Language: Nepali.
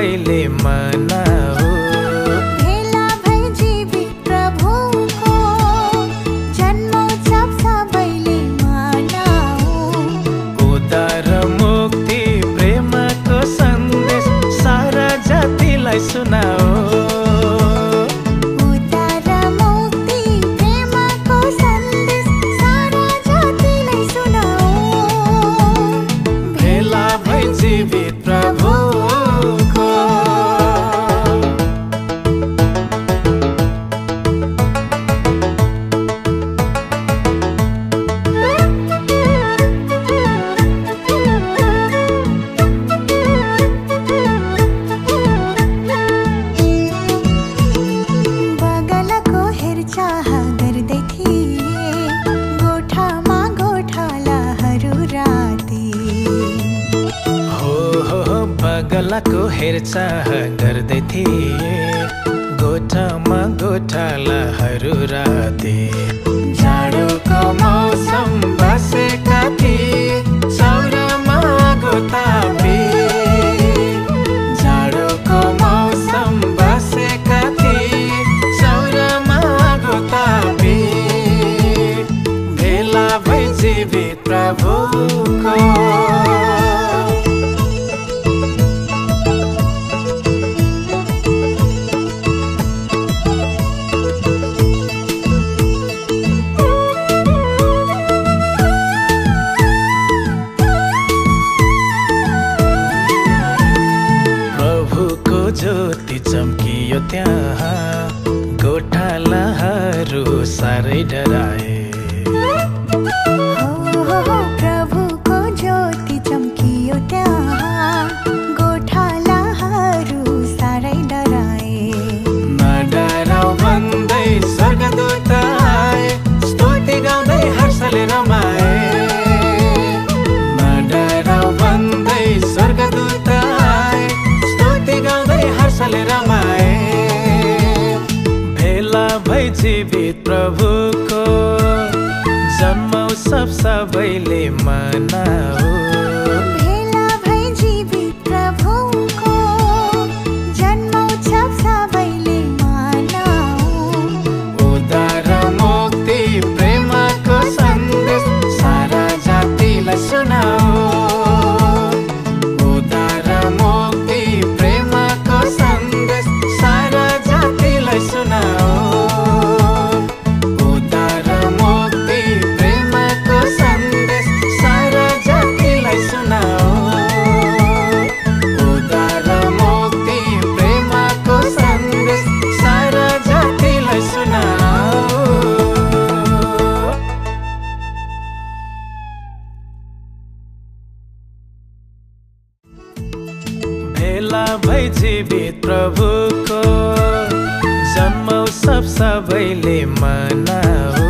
सबैले मनाऊ। भेला भई जीवित प्रभुको जन्मोत्सव सबैले मनाऊ। उद्धार मुक्ति प्रेमको सन्देश सारा जातिलाई सुनाऊ। उद्धार मुक्ति प्रेमको सन्देश सारा जातिलाई सुनाऊ। भेला भई जीवित प्रभुको। बगलको हेरचाह गर्दै थिए गोठामा गोठालाहरू राति। हो बगलाको हेरचाह गर्दै थिए गोठामा गोठालाहरू राति। जाडोको मौसम बसेका थिए चौरामा गोतापी। जाडोको मौसम बसेका थिए चौरामा गोतापी। भेला भई जीवित प्रभुको। प्रभुको ज्योति चम्कियो त्यहाँ गोठालाहरू साह्रै डराए। प्रभुको ज्योति चम्कियो त्यहाँ गोठालाहरू साह्रै डराए। नडराऊ भन्दै स्वर्गदूत आए स्तुति गाउँदै हर्षले रमाए। नडराऊ भन्दै स्वर्गदूत आए स्तुति गाउँदै हर्षले रमाए। भेला भई जीवित प्रभुको जन्मोत्सव सबैले मनाऊ। भेला भई जीवित प्रभुको जन्मोत्सव सबैले मनाऊ। उद्धार मुक्ति प्रेमको सन्देश सारा जातिलाई सुनाऊ। उद्धार मुक्ति प्रेमको सन्देश सारा जातिलाई सुनाऊ। उद्धार मुक्ति प्रेमको सन्देश सारा जातिलाई सुनाऊ। उद्धार मुक्ति प्रेमको सन्देश सारा जातिलाई सुनाऊ। भेला भई जीवित प्रभुको जन्मोत्सव सबैले मनाऊ।